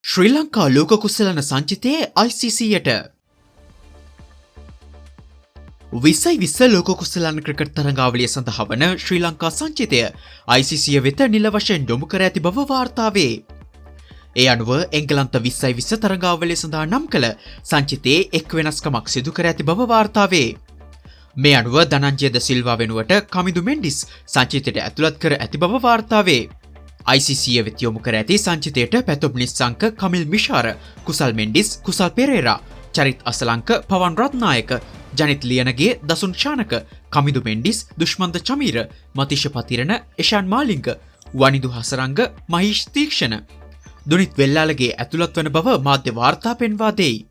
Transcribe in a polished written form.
ශ්‍රී ලංකා ලෝක කුසලාන සංචිතයේ ICCයට. 2020 ලෝක කුසලාන ක්‍රිකට් තරඟාවලිය සඳහා වන ශ්‍රී ලංකා සංචිතය ICC වෙත නිල වශයෙන් යොමු කර ඇති බව වාර්තා වේ. ඒ අනුව එංගලන්ත 2020 තරඟාවලිය සඳහා නම් කළ සංචිතයේ එක් වෙනස්කමක් සිදු කර ඇති බව වාර්තා වේ. මේ අනුව ධනංජය ද සිල්වා වෙනුවට කමිදු මෙන්ඩිස් සංචිතයට ඇතුළත් කර ඇති බව වාර්තා වේ. ICC වෙත යොමු කර ඇති සංචිතයට පැතුම් නිස්සංක, කමිල් මිෂාර, කුසල් මෙන්ඩිස්, කුසල් පෙරේරා, චරිත් අසලංක, පවන් රත්නායක, ජනිත් ලියනගේ, දසුන් ශානක, කමිදු මෙන්ඩිස්, දුෂ්මන්ත චමීර, මතිශ පතිරණ, එෂාන් මාලිංග, වනිදු හසරංග, මහීෂ් තීක්ෂණ, දුනිත් වෙල්ලාලගේ ඇතුළත් වන බව මාධ්‍ය වාර්තා පෙන්වා දෙයි.